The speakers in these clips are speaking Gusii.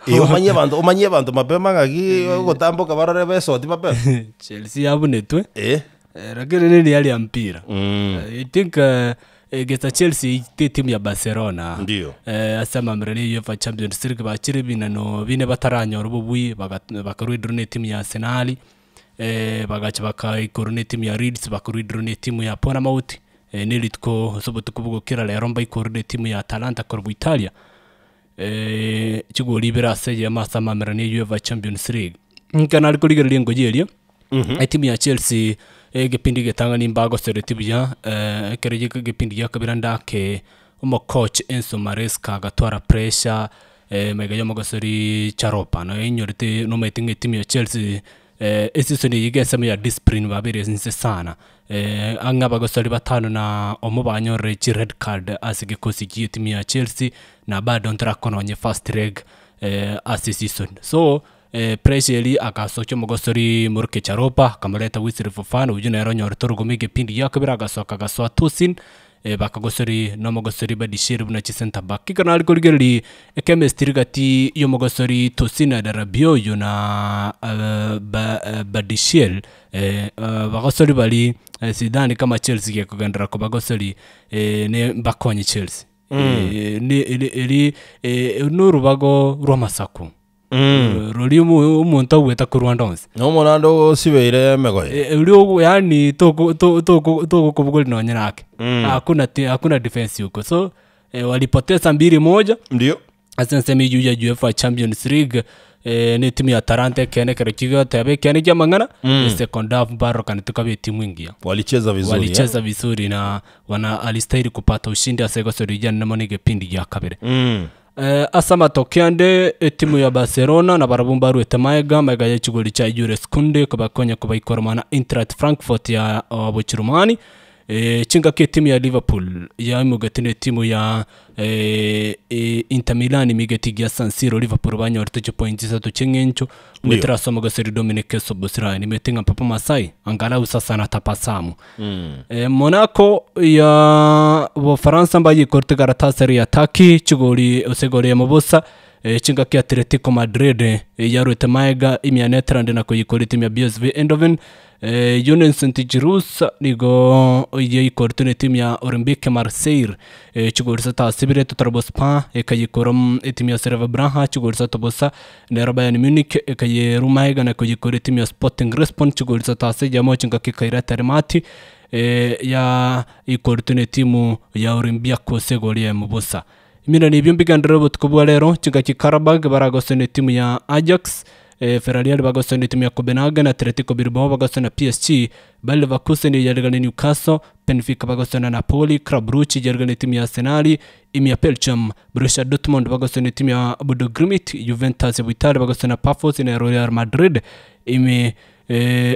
Eh, omanye abanto omanye abanto mapema ng'aki ogotamboka barore besoti mapema. Chelsea yabunetwe Eh. eh, lakini nini hali ya mpira Mm. Eh, I think eh, egesa Chelsea te timu ya Barcelona Ndio. eh, ase amamera ne UEFA Champions League bachire ebinano bine bataranyora obobui baga- bakarwa edraw ne etimu ya Arsenal eh, bagacha bakaikorwa ne etimu ya Leeds bakarwa edraw ne etimu ya Bournemouth eh, ne rituko ase obotuko bogokera rero mbaikorwe ne etimu ya Atalanta korwa Italia eh, chigori ibere ase eyemo ase amamera ne UEFA Champions League. Ekero nare korigereria engoyi eria, etimu ya Chelsea egepindi getang'ani mbagosereti buya ekero geka egepindi gia kabere ndake omocoach Enzo Maresca agatwara pressure magega ya omogosori Charopa noenyorete nomanyete ng'a etimu ya Chelsea esisoni eye iga ensemo ya discipline babeire inse sana ang'e abagosori batano na omo banyorire chired card ase egekosi gie etimu ya Chelsea na bado ntorakora nonye first leg ase eseason. So pressure eria agasokia omogosori Moroke Charopa akamoreta Wesley Fofana oyio nere onyorete orogoma egepindi gia kabere agasoka agasoa Tosin bakagosori na omogosori Badiashile buna chi-centre back. Ekero nare korigereria echemistry gati ya omogosori Tosin Adarabioyo oyio na ba Badiashile bagosori baria sidhani kama Chelsea gekogenderera kobagosori ne mbakonye Chelsea. Ne eri eri norubago rw'amasaku. Roria omo omonto agweta korwa ande onsi. Na omorande osibeire emegoye. Eh, oria ogo yaani toko to- toko togokobogoria nonye nake. Hakuna ti hakuna defense huko so eh, walipoteza mbili moja Ndio. ase ensemo eywo ya UEFA Champions League na etimu ya Atalanta ekeene ekero kigoteba ekeene kia amang'ana second half mbarokanete koba etimu engiya. Walicheza vizuri. eh? Walicheza vizuri na wana alistahili kupata ushindi ase egosori riane mono egepindi gia kabere. Ase amatokeo ande, etimu ya Barcelona nabarabwo mbaruete magega, magega ye chigori chia Jules Kounde kobakonya kobaikoroma na Eintracht Frankfurt ya Obochirumani. Chingaki etimu ya Liverpool yaimogete na etimu ya Inter Milan imigeti gia San Siro Liverpool banyorete chipoints isato chi'eng'encho goetera ase omogoseri Dominic Szoboszlai. Nimanyete ng'a Papa Masai angalau sasa anatabasamu. Monaco ya Bofaransa mbayekorete Galatasaray ya Turkey chigori ase egori eyemo bosa, chingaki Atletico Madrid yaruete magega ime ya Netherland na koyekora etimu ya PSV Eindhoven, Union Saint Gilloise nigo yaikorete na etimu ya Olympique Marseille chigori isato ase ibere, Trabzonspor ekayekora etimu ya Slava Praha chigori isato bosa, Nero Bayern Munich ekayerwa magega na koyekora etimu ya Sporting Lisbon chigori isato ase eyemo chingaki ekaira Termati ya ikoretwe na etimu ya Olympiacos egori eyemo bosa. Eminano ebio mbigenderere obotuko bwa rero, chingaki Qarabag baragoswe na etimu ya Ajax, Villarreal bagoswe na etimu ya Copenhagen, Atletico Bilbao bagoswe na PSG, Bayer Leverkusen eyarigane Newcastle, Benfica bagoswe na Napoli, Club Brugge eyarigane etimu ya Arsenal, Ime ya Belgium, Borussia Dortmund bagoswe na etimu ya Bodo Glimt, Juventus ya Boitali bagoswe na Pafos na Real Madrid, ime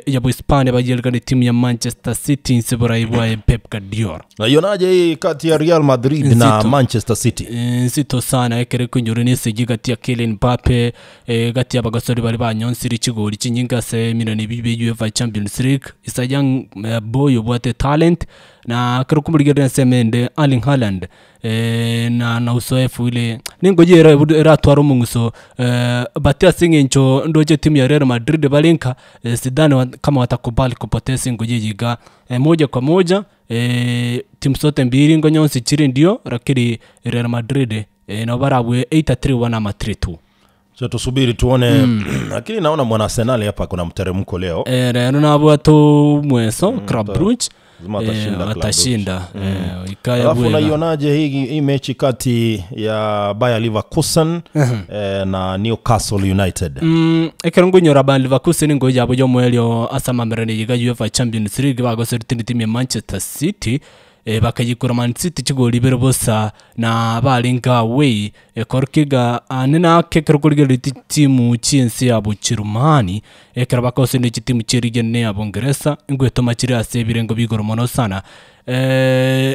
ya Bohispania bayerigane etimu ya Manchester City inse borai bwaye Pep Guardiola. Naionaje hii kati ya Real Madrid na Nzito. Manchester City? Nzito sana ekero ekonyora na esegi gati ya Kylian Mbappe gati ya abagosori baria banyonsire chigori chinyinge ase eminano ebio bia UEFA Champions League. Is a young boy obwate talent na ekero okomorigereria ensemo ende Erling Haaland na na uzoefu ile ningoyia ere eratware omong'uso but ase eng'encho ndoche etimu ya Real Madrid bare nka sidhani wa kama watakubali kupoteza engoyia eye iga moja kwa moja timu zote mbiri ngonyonsi chire ndio lakini Real Madrid nabo barabue either 3-1 ama 3-2. So tusubiri tuone lakini naona mwana Arsenal hapa kuna mteremko leo. Eh, rero nabwate omweso Club Brugge Lazima atashinda Club atashinda eh, ikaya Alafu bwega. unaionaje hii hii mechi kati ya Bayer Leverkusen na Newcastle United? Ekero nkonyora Bayer Leverkusen nigo yabo y'omoerio ase amamerero iga UEFA Champions League bagoserete ne timu ya Manchester City bakayekora Man City chigori ibere bosa na barenge away Ekorokio iga aane nake ekero korigereria chitimu chi'ense ya Bochirumani, ekero bakosenda chitimu chi'erigi enene ya Bongeresa, ingwetoma chire ase ebirengo bia igoro mono sana.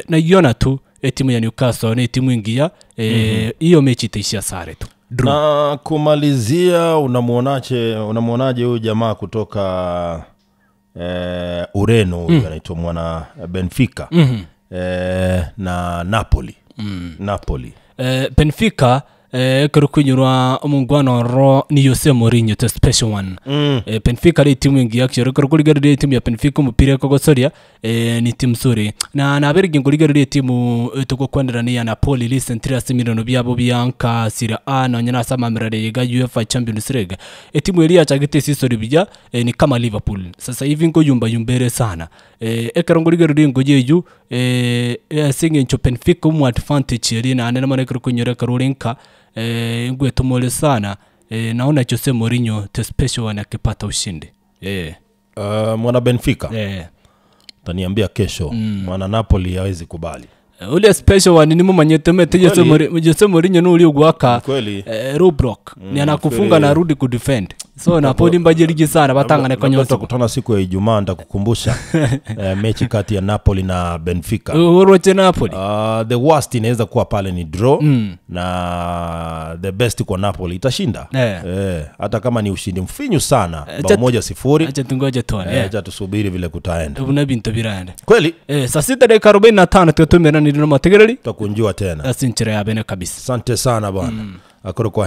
Naiona tu etimu ya Newcastle na etimu engiya, hiyo mechi itaishia sare tu. Draw. Na kumalizia unamuonaje unamuonaje huyu jamaa kutoka Ureno huyu anaitwa mwana Benfica na Napoli. Napoli. Benfica Eh, ekero kwenyorwa omongwana oro ni Jose Mourinho the special one. Eh, Benfica ari etimu engiya actually ekero korigereria etimu ya Benfica omopira ekogosoria eh, ni timu nzuri. Na naberegie nkorigereria etimu etogokwanera ni ya Napoli recently ase emirano biabo bia nka Serie A nonye na ase amamerero iga UEFA Champions League. Etimu eria yachagete esisori buya eh, ni kama Liverpool. Sasa hivi nkoyumba yumba ere sana. Eh, ekero nkorigereria engoyi eywo eh, ase eng'encho Benfica omo advantage eria naende namono ekero okonyora ekero ore nka eh, ngwetomore sana eh, naona Jose Mourinho the special one akipata ushindi eh, Mwana Benfica eh. taniambia kesho mwana Napoli hawezi kubali. Ule special one nimomanyete omanyete Jose Kweli. Jose Mourinho nori ogwaka Kweli. eh, roadblock ni anakufunga na arudi kudefend so Napoli mbajerigi sana batangane Labda konyosa tutakutana siku ya Ijumaa nitakukumbusha mechi kati ya Napoli na Benfica. oroche Napoli The worst inaweza kuwa pale ni draw na the best kwa Napoli itashinda Eh. Hata kama ni ushindi mfinyu sana bao cha- 1-0. acha tungoje tuone eh. Acha tusubiri vile kutaenda buna binto biraende kweli, saa sita dakika 45 twetumeranire nomotegereri tutakunjua tena. ase enchera ya bene kabisa Asante sana bwana. Akoro kwa